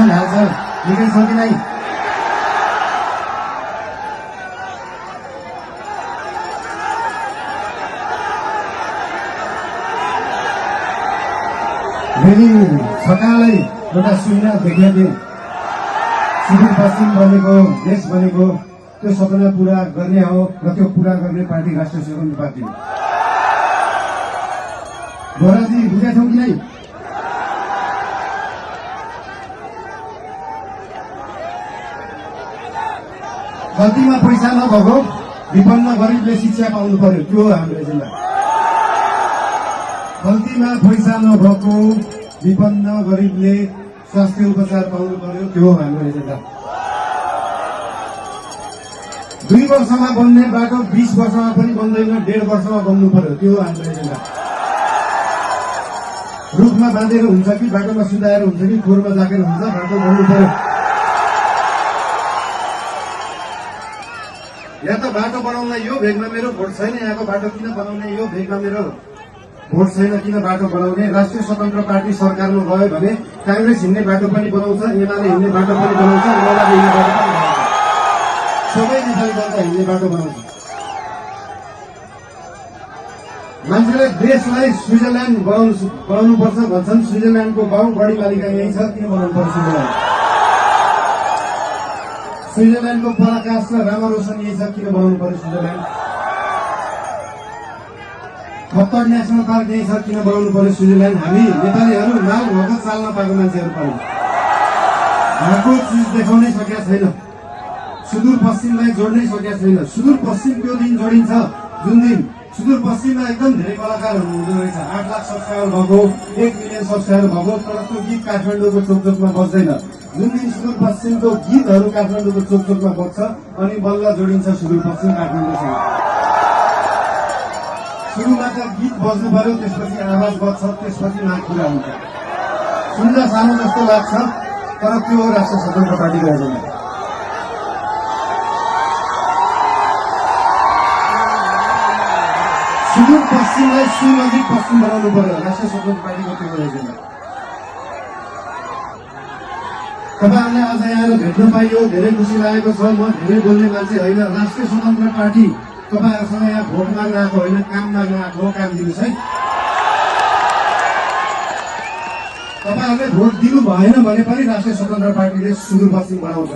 Election हाल्छ निकै छ कि नै? फेरि सकालै एउटा सुविधा देखाइदिए सुदूरपश्चिम बनेको देश बनेको त्यो सपना पूरा गर्ने हो र त्यो पूरा गर्ने पार्टी राष्ट्रिय स्वतन्त्र पार्टी हो। बोराजी बुझेछौ कि नै? गल्तीमा पैसा नभएको विपन्न गरिबले शिक्षा पाउनु पर्यो, त्यो हो हाम्रो एजेन्डा। गल्तीमा पैसा नभएको विपन्न गरिबले स्वास्थ्य उपचार पाउनु पर्यो, त्यो हो हाम्रो एजेन्डा। 2 वर्षमा बन्ने बाटो 20 वर्षमा पनि बन्दैन, 1.5 वर्षमा बन्नु पर्यो, त्यो हो हाम्रो एजेन्डा। रुखमा बाँधेर हुन्छ कि बाटोमा सुताएर हुन्छ कि खोरमा जाकेर हुन्छ, बाटो बन्नु पर्यो। या त बाटो बनाउनलाई यो भेगमा मेरो भोट छैन, यहाँको बाटो किन बनाउने, यो भेगमा मेरो भोट छैन किन बाटो बनाउने। राष्ट्रिय स्वतन्त्र पार्टी सरकारमा गयो भने कांग्रेस हिँड्ने बाटो पनि बनाउँछ, एमाले हिँड्ने बाटो पनि बनाउँछ, माओवादी हिँड्ने बाटो पनि बनाउँछ, सबै नेपाली जनता हिँड्ने बाटो बनाउँछ। मान्छेले देशलाई स्विजरल्याण्ड बनाउनुपर्छ भन्छन्, स्विजरल्याण्डको बाउ बढी मालिका यही छ, किन बनाउनु पर्छ स्विजरल्याण्ड? स्विजरल्याण्डको पराकाष्ठ रामा रोशन यही छ, किन बनाउनु पर्यो स्विजरल्याण्ड? खप्तर नेसनल पार्क यही छ, किन बनाउनु पर्यो स्विजरल्याण्ड? हामी नेपालीहरू माल भगत चाल्न पाएको मान्छेहरू पर्यो, भएको चिज देखाउनै सकेका छैन, सुदूरपश्चिमलाई जोड्नै सकेका छैन। सुदूरपश्चिम त्यो दिन जोडिन्छ जुन दिन सुदूरपश्चिममा एकदम धेरै कलाकारहरू हुँदो रहेछ, 8 लाख सब्सक्राइबर भएको, 1 मिलियन सब्सक्राइबर भएको, तर त्यो गीत काठमाडौँको चोकचोकमा बज्दैन। जुन दिन सुदूरपश्चिमको गीतहरू काठमाडौँको चोकचोकमा बज्छ अनि बल्ल जोडिन्छ सुदूरपश्चिम काठमाडौँसँग। सुरुमा त गीत बज्नु पर्यो, त्यसपछि आवाज बज्छ, त्यसपछि नाक कुरा हुन्छ। सुन्दा सानो जस्तो लाग्छ, तर त्यो हो राष्ट्रिय स्वतन्त्र पार्टीको एजेन्डा। सुदूरपश्चिमलाई सुनजिक पश्चिम बनाउनु पर्यो, राष्ट्रिय स्वतन्त्र पार्टीको त्यो हो एजेन्डा। तपाईँहरूले आज यहाँ भेट्न पाइयो, धेरै खुसी लागेको छ। म धेरै बोल्ने मान्छे होइन, राष्ट्रिय स्वतन्त्र पार्टी तपाईँहरूसँग यहाँ भोट माग्न आएको होइन, काम माग्न आएको हो, काम दिनुहोस् है। तपाईँहरूले भोट दिनु भएन भने पनि राष्ट्रिय स्वतन्त्र पार्टीले सुदूरपश्चिम बनाउँछ।